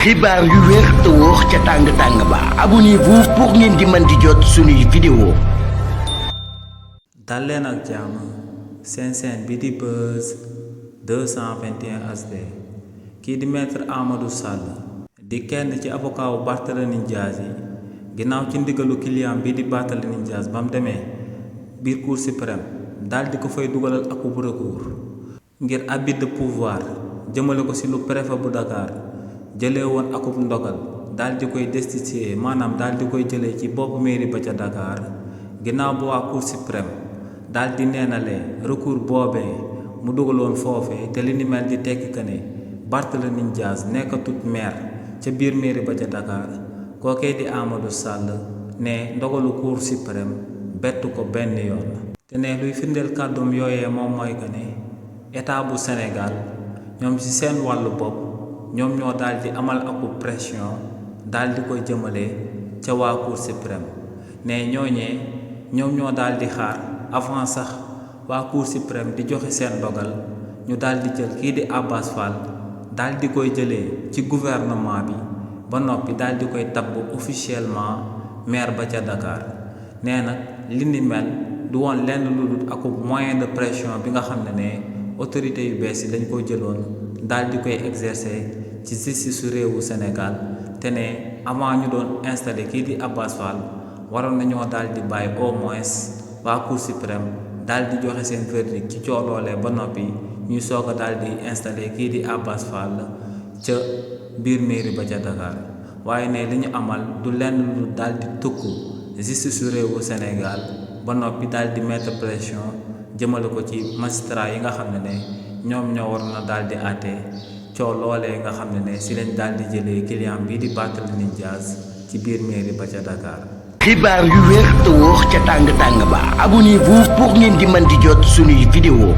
xibaar yu wér te wóor ca tàng ba abonnez-vous pour ngeen di mën di jot suñuy vidéo. dal leen ak jàmm seen chaîne bi di Buzz 221 HD kii di maître Amadou Sall di kenn ci avocat wu Barthélémy Dias yi ginnaaw ci ndigalu client bi di Barthélémy Dias ba mu demee biir cour suprême daal di ko fay dugalal akub recours ngir abus de pouvoir jëmale ko ci lu préfet bu Dakar jëlee woon akub ndogal daal di koy destituer maanaam daal di koy jëlee ci bopp mairie ba ca Dakar ginnaaw bu waa cour suprême daal di neenalee recours boobee mu dugaloon foofee te li ni mel di tekki que ne Barthélémy Dias nekkatut maire ca biir mairie ba ca Dakar kookee di Amadou Sall ne ndogalu cour suprême bettu ko benn yoon te ne luy firndeel kàddum yooyee moom mooy que ne état bu Sénégal ñoom ci seen wàllu bopp ñoom ñoo daal di amal akub pression daal di koy jëmale ca waa cour suprême ne ñooñee ñoom ñoo daal di xaar avant sax waa cour suprême di joxe seen dogal ñu daal di jël kii di Abass Fall daal di koy jëlee ci gouvernement bi ba noppi daal di koy tabb officiellement maire ba ca Dakar nee nag li ni mel du woon lenn lu dul akub moyen de pression bi nga xam ne autorité yu bees yi dañ ko jëloon daal di koy exercer ci justice su réewu Sénégal te ne avant ñu doon installé kii di Abass Fall waroon nañoo daal di bàyyi au moins waa cour suprême daal di joxe seen verdict ci cooloolee ba noppi ñuy soog a daal di installé kii di Abass Fall ca biir mairie ba ca Dakar waaye ne li ñu amal du lenn lu daal di tukk justice su réewu Sénégal ba noppi daal di mettre pression jëmale ko ci magistrat yi nga xam ne ñoom ñoo war na daal di àtte coow loolee nga xam ne si lañ daal di jëlee client bii di Barthélémy Dias ci biir mairie ba ca Dakar. xibaar yu wér te wóor ca tàng ba abonnez-vous pour ngeen di mën di jot suñuy vidéo.